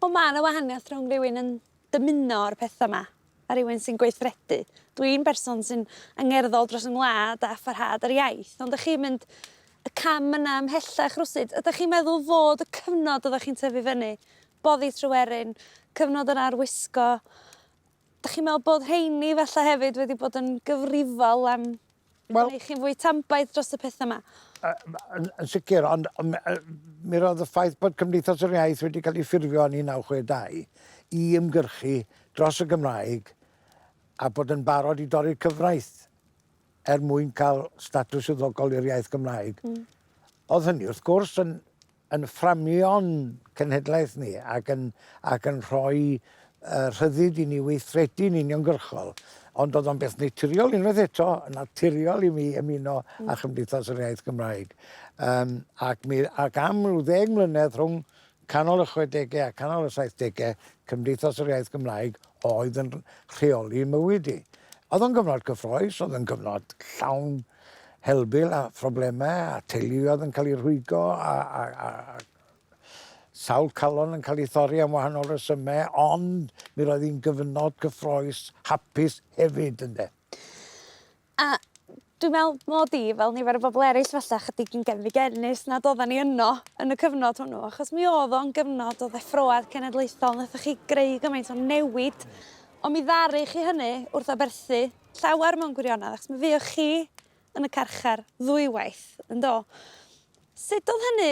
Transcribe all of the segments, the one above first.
Wel ma' 'na wahaniaeth rhwng rywun yn dymuno'r petha 'ma a rywun sy'n gweithredu. Dwi'n berson sy'n angerddol dros 'y ngwlad a pharhad yr iaith, ond 'dych chi'n mynd y cam yna ymhellach rywsut. Ydych chi'n meddwl fod y cyfnod oeddech chi'n tyfu fyny, boddi Tryweryn, cyfnod yr arwisgo, dych chi'n meddwl bod rheini falle hefyd wedi bod yn gyfrifol am Wel... Neu chi'n fwy tanbaid dros y pethau yma? Yn, yn sicr, ond mi roedd y ffaith bod Cymdeithas yr Iaith wedi cael ei ffurfio yn 1962 i ymgyrchu dros y Gymraeg a bod yn barod i dorri'r cyfraith er mwyn cael statws swyddogol i'r iaith Gymraeg. Oedd hynny, wrth gwrs, yn yn fframio'n cenhedlaeth ni ac yn, ac yn rhoi uh, rhyddid i ni weithredu'n uniongyrchol. Ond oedd o'n beth naturiol unwaith eto, yn naturiol i mi ymuno â Chymdeithas yr Iaith Gymraeg. Um, ac, mi, ac am rhyw ddeg mlynedd rhwng canol y 60au a canol y 70au, Cymdeithas yr Iaith Gymraeg oedd yn rheoli mywyd i. Oedd o'n gyfnod cyffroes, oedd yn gyfnod llawn helbul a phroblemau a teuluoedd yn cael eu rhwygo a, a, a, a sawl calon yn cael ei thorri am wahanol resymau, ond mi roedd hi'n gyfnod cyffroes, hapus hefyd, ynde. A dwi'n meddwl mod i, fel nifer o bobl eraill falle, chydig yn genfigennus nad oedden ni yno yn y cyfnod hwnnw, achos mi oedd o'n gyfnod o ddeffroad cenedlaethol, nathoch chi greu gymaint o newid, ond mi ddaru chi hynny wrth aberthu Llawer mewn gwirionedd, achos mi fuoch chi yn y carchar ddwywaith, yn do? Sut oedd hynny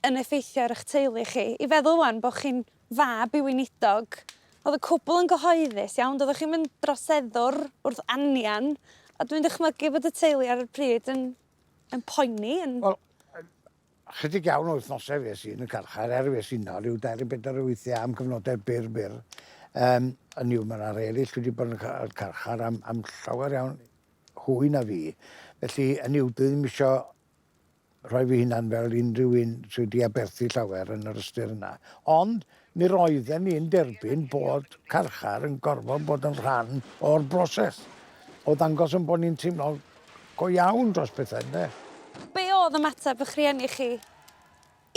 yn effeithio ar eich teulu chi? I feddwl 'wan bod chi'n fab i weinidog, oedd y cwbl yn gyhoeddus, iawn, doeddech chi'm yn droseddwr wrth anian, a dwi'n dychmygu bod y teulu ar y pryd yn, yn poeni, yn... Wel, Chydig iawn o wythnosau fues i yn y carchar, er fues i yno rhyw dair i bedair o weithiau am gyfnodau byr byr. Um, yn yw, mae yna rhai eraill wedi bod yn y carchar am, am llawer iawn hwy na fi. Felly, yn yw, dwi ddim eisiau rhoi fy hunan fel unrhyw un sydd wedi aberthu llawer yn yr ystyr yna. Ond mi roedden ni'n derbyn bod carchar yn gorfod bod yn rhan o'r broses o ddangos yn bod ni'n teimlo go iawn dros pethau, ynde? Be oedd ymateb eich rhieni chi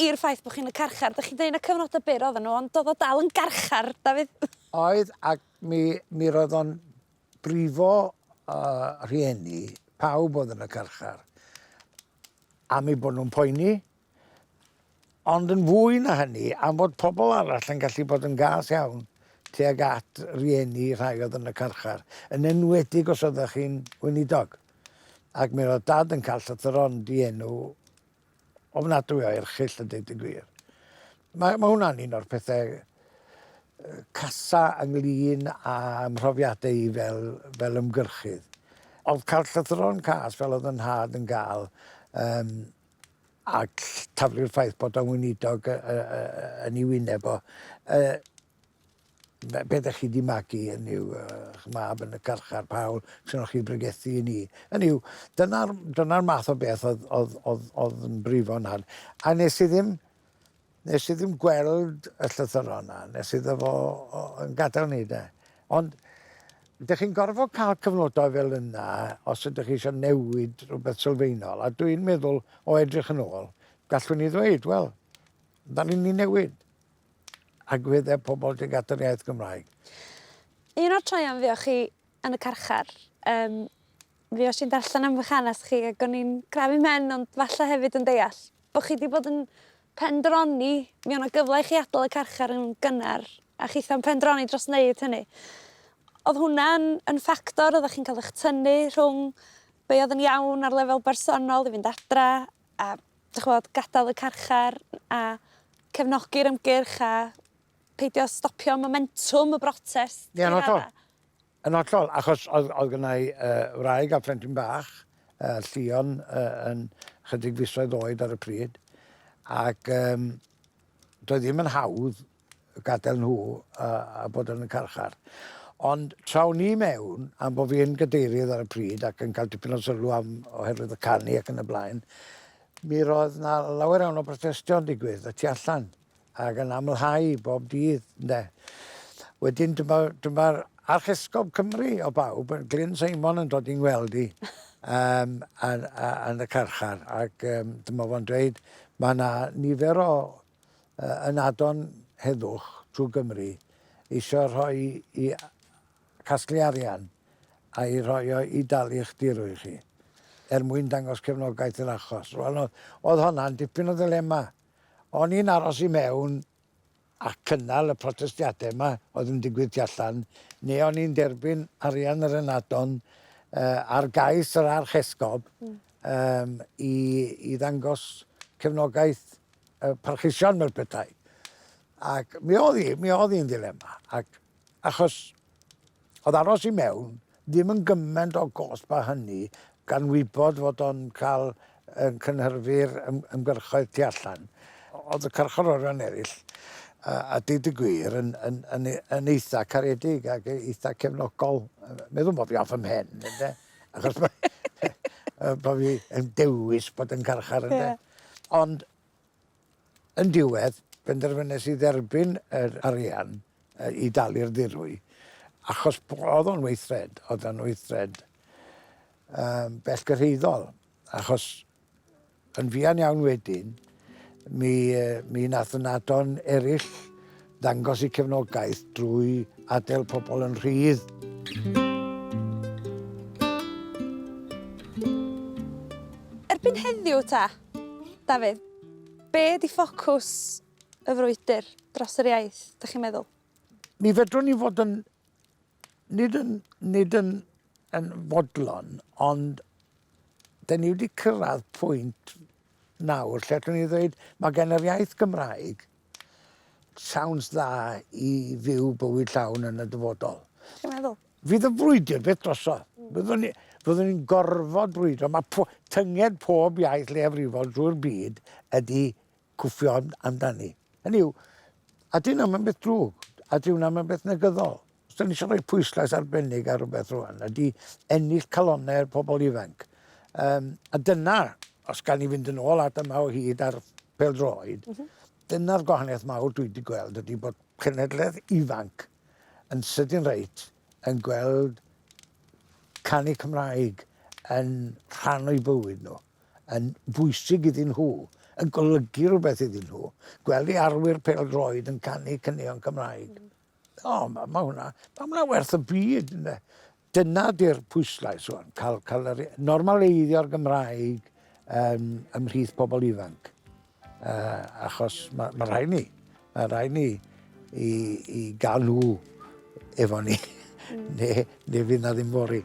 i'r ffaith bod chi'n y carchar? Dych chi'n dweud na cyfnodau byr oedden nhw, ond oedd o dal yn garchar, Dafydd. Oedd, ac mi, mi roedd o'n brifo uh, rhieni, pawb oedd yn y carchar, am eu bod nhw'n poeni, Ond yn fwy na hynny, am fod pobl arall yn gallu bod yn gas iawn tuag at rieni rhai oedd yn y carchar, yn enwedig os oeddech chi'n weinidog. Ac mi roedd Dad yn cael llythyron dienw ofnadwy o erchyll a deud y gwir. Mae, mae hwnna'n un o'r pethau casa ynglyn â mhrofiadau i fel, fel ymgyrchydd. Oedd cael llythyron cas fel oedd yn nhad yn gael, um, ac taflu'r ffaith bod o'n weinidog yn ei wyneb o. Be ydych chi wedi magu yn yw eich mab yn y carchar, Paul, sy'n chi bregethu i ni. Yn yw, dyna'r dyna math o beth oedd, oedd, oedd, oedd yn brifo nhad. A nes i ddim, Nes i ddim gweld y llythyron 'na nes iddo fo yn gadael ni de. Ond dych chi'n gorfod cael cyfnodau fel yna os ydych chi eisiau newid rhywbeth sylfaenol. A dwi'n meddwl o edrych yn ôl, gallwn ni ddweud, wel, ddaru ni newid agweddau pobl tuag at yr iaith Gymraeg. Un o'r troeon fuoch chi yn y carchar, um, fuoch chi'n darllen am fy hanes chi ac o'n i'n crafu mhen ond falle hefyd yn deall bod chi 'di bod yn pendroni, mi o' 'na gyfle i chi adael y carchar yn gynnar, a chitha'n pendroni dros wneud hynny. Oedd hwnna'n yn ffactor? Oeddech chi'n cael eich tynnu rhwng be oedd yn iawn ar lefel bersonol i fynd adra a dych ch'mod gadael y carchar a cefnogi'r ymgyrch a peidio stopio momentwm y brotest? Ie, yn hollol. Yn hollol, achos oedd, oedd gynna i uh, wraig a phlentyn bach, uh, Llion, uh, yn chydig fisoedd oed ar y pryd, ac um, doedd ddim yn hawdd gadael nhw uh, a bod yn y carchar. Ond tra o'n i mewn, am bod fi'n gadeirydd ar y pryd ac yn cael dipyn o sylw am oherwydd y canu ac yn y blaen, mi roedd na lawer iawn o brotestio'n digwydd y tu allan. ac yn amlhau bob dydd, ynde. Wedyn dyma, dyma'r Archesgob Cymru o bawb, Glyn Simon yn dod i'n gweld i um, yn, yn y carchar ac um, dyma fo'n dweud mae yna nifer o uh, ynadon heddwch trwy Gymru eisiau rhoi i casglu arian a'i rhoi o i dalu eich dirwy chi, er mwyn dangos cefnogaeth i'r achos. Wel, oedd honna'n dipyn o ddilema. O'n i'n aros i mewn a cynnal y protestiadau yma oedd yn digwydd tu allan, neu o'n i'n derbyn arian yr ynadon uh, ar gais yr archesgob mm. um, i, i ddangos cefnogaeth uh, parchusion fel petai. Ac mi oedd hi, mi oedd hi'n ddilema. Ac achos oedd aros i mewn ddim yn gymaint o gosb â hynny gan wybod fod o'n cael yn cynhyrfu'r ymgyrchoedd tu allan. Oedd y carcharorion eraill, a deud y gwir, yn, yn, yn, yn eitha caredig ac eitha cefnogol. Meddwl bod fi off 'y mhen, ynde? Achos bod fi yn dewis bod yn carchar, ynde? Yeah. Ond Yn diwedd, penderfynes i dderbyn yr arian i dalu'r ddirwy, achos oedd o'n weithred, oedd o'n weithred um, bellgyrhaeddol, achos yn fuan iawn wedyn, mi, mi nath y nadon eraill ddangos eu cefnogaeth drwy adael pobl yn rhydd. Erbyn heddiw ta, Dafydd, be ydi ffocws y frwydr dros yr iaith, dych chi'n meddwl? Mi fedrwn ni fod yn, nid yn, nid yn, yn fodlon, ond dyn ni wedi cyrraedd pwynt nawr lle allwn ni ddweud mae gen yr iaith Gymraeg siawns dda i fyw bywyd llawn yn y dyfodol. Chi'n meddwl? Fydd y frwydr byth drosodd. Byddwn ni, byddwn ni'n gorfod brwydro. Mae po, tynged pob iaith leiafrifol drwy'r byd ydy cwffio amdani. Hynny yw, a dyn nhw'n beth drwg, a dyn nhw'n beth negyddol. Os da ni eisiau rhoi pwyslais arbennig ar rhywbeth rwan, ydy ennill calonnau'r pobl ifanc. Um, a dyna, os gael ni fynd yn ôl at yma o hyd ar pêl-droed, mm -hmm. dyna'r gwahaniaeth mawr dwi wedi gweld ydy bod cenhedlaeth ifanc yn sydyn reit yn gweld canu Cymraeg yn rhan o'i bywyd nhw, yn bwysig iddyn nhw, yn golygu rhywbeth iddyn nhw. Gweld i arwyr pêl-droed yn canu caneuon Cymraeg. Mm. O, mae ma hwnna, ma hwnna werth y byd, ynde. Dyna di'r pwyslais rwan, cael, cael yr, normaleiddio'r Gymraeg um, ymhlith pobl ifanc. Uh, achos mae ma rhaid ni, mae rhaid ni i, i gael nhw efo ni, mm. neu, neu fydd na ddim fory.